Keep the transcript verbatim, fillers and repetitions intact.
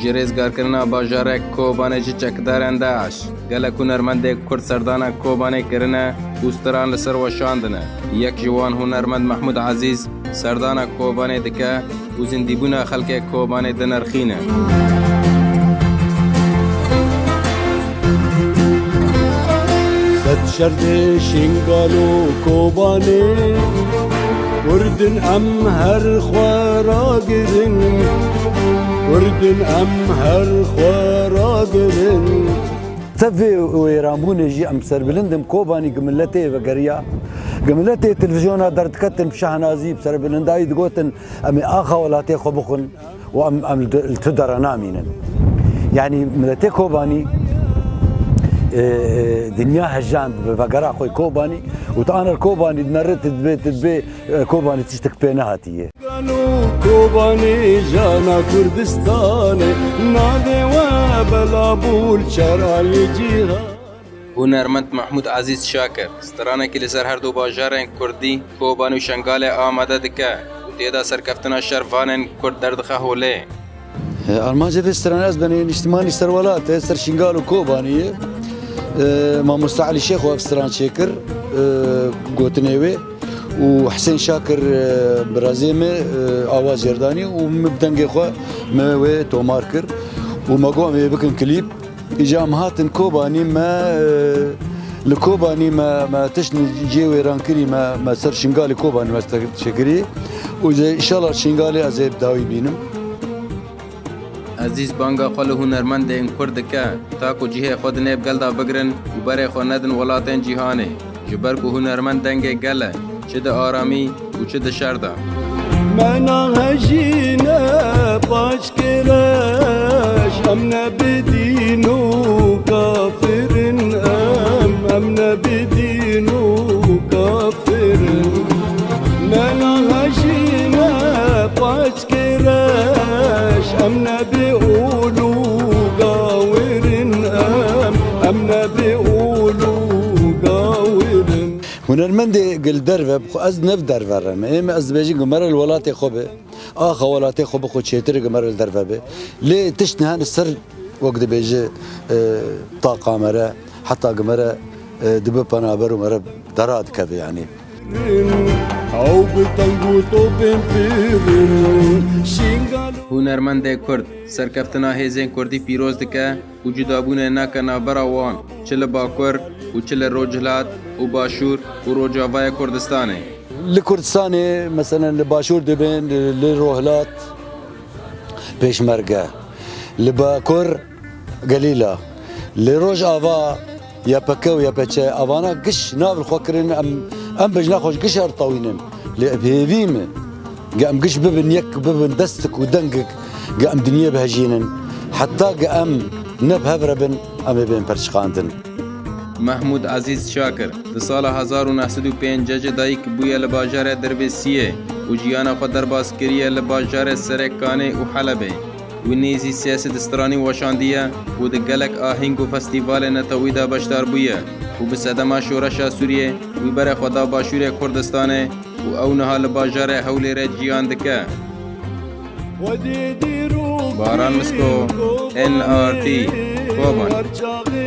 Ji rêzgarkirina bajarek Kobanê ji çekdarên DAIŞ, gelek hunermendê Kurd serdana Kobanê kirine û stran li ser weşandine. Yek ji wan hunermend Mehmûd Ezîz serdana Kobanê dike û zindîbûna xelkê Kobanê dinirxîne. Sed şerdê Şingal û Kobanê, Kurdin em her xwe ragirin, Kurdin em her xwe ragirin. Sed vê wêranbûnê jî em serbilind in, Kobanî gi miletê vegeriya. Gi miletê televîzyona derdiketin bi şahnazî, bi serbilindayî digotin, em ê axa welatê xwe bixwin û em, em li, li tu dera namînin. Yanî miletê Kobanî, e, e, dinya hejand bi vegera xwe Kobanî û tu aner Kobanî dineri tu dibê, tu dibê, e, Kobanî tiştek pê nehatiye. Galo Kobanê jana Kurdistanê, navê we bela bû li çar aliyê cîhan. Hunermend Mehmûd Ezîz Şakir stranekî li ser her du bajarên kurdî Koban û Şengalê amade dike û tê de serkeftina şervanên kurd derdixe holê. Armanca vê stranê ez benê niştimanî ser welatê, ser Şingal û Kobaniyê. E, Mamoste Elî Şêxo ev stran çêkir, e, gotinê wê û Hisên Şakir, e, birazê me, e, awaz jê r danî û min bi dengê xwe me wê tomar kir û me got em ê bikin klîp. Îca em hatin Kobanî me, e, li Kobanî me, me tişt cê wêran kirî me, me ser Şingalê Kobanî me çêkirî û ji înşallah Şingalê ez ê bi dawî bînim. Ezîz banga xwe li hunermendên Kurd dike, ta ku cihê xwe di nêv gel de bigrin û berê xwe nedin welatên cîhanê, ji ber ku hunermend dengê gel e, çi di aramî û çi di şer de. Me nahejîne paşkireş, em ne bi dîn û kafir in, em, em ne bi dîn û kafir in. Me nahejîne paş Kireş, em ne bi ûl û gawir in, em, em ne bi ûl û gawir in. Hunermendê gi li derve bi xwe, ez ne bi derve re me. Ê me ez dibêjim gi mere li welatê xwe be. Axa welatê xwe bi xwe çêtir e gi mere li derve be. Lê tişt niha li ser wek dibêje, e, taqa me re, heta gi mere, e, dibe penaber û mere dera dikeve yanî. Ew bi teng û topên pir in. Şingal û Hunermendê Kurd serkeftina hêzên Kurdî pîroz dike û cudabûnê nake navbera wan, çi li Bakur û çi li Rojhilat û Başûr û Rojavayê Kurdistanê. Li Kurdistanê, meselen, li Başûr dibên, li Rojhilat Pêşmerge, li Bakur Gelîla, li Rojava Y P K û Y P Ç, evana giş nav li xwe kirin, em, em bejna xwe ji giş re tewînin. Lê bi hêvî me, ge em giş bibin yek, bibin destik û dengik, ge em dinyê bihejînin. Heta ge em ne bi hev re bin, em ê bên perçiqandin. Mehmûd Ezîz Şakir di sala hezar û neh sed û pêncî ji dayik bûye li bajarê Dirbêsiyê û jiyana xwe derbas kiriye li bajarê Serêkanê û Helebê. Wî nêzî sê sed stranî weşandiye û di gelek ahîng û festîvalên netewî de beşdar bûye û bi sedema şoreşa Sûriyê wî berê xwe da Başûrê Kurdistanê û ew niha li bajarê Hewlêrê jiyan dike. Baran Misko, N R T, Kobanê.